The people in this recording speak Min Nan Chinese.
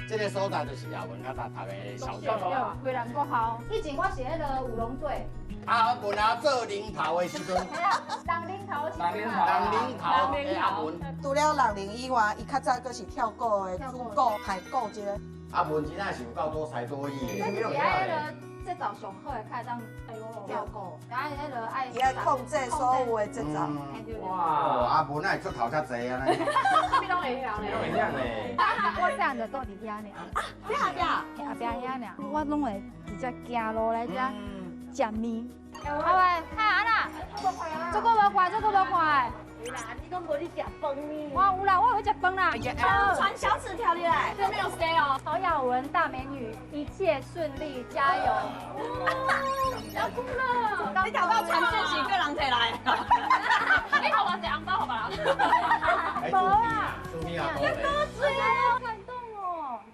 這个所在就是亞文較早讀的小學。對，惠南國校。以前我是彼个舞龍隊。啊，文啊做領頭的時陣，當領頭。當領頭的阿文。除了六零以外，伊較早閣是跳鼓的主鼓、排鼓這个。阿文真正是有夠多才多藝的。這是愛彼个節奏上好的，較會當跳鼓，愛彼个愛。伊愛控制所有的節奏。哇，阿文哪會出頭遮濟按呢？啥物攏會曉呢？攏會曉呢。我細漢就住佇遐爾。啊，佇後壁？後壁遐爾，我攏會直接行路來遮食麵。阿喂，嗨阿娜，這個無看，這個無看。有啦，你講無咧食飯呢？我有啦，我有食飯啦。傳小紙條入來，這沒有 say 哦。曹雅雯大美女，一切順利，加油！要哭了。你頭先傳訊息叫人提來。你好，我是紅包，好吧？無啊，注意啊，多水啊！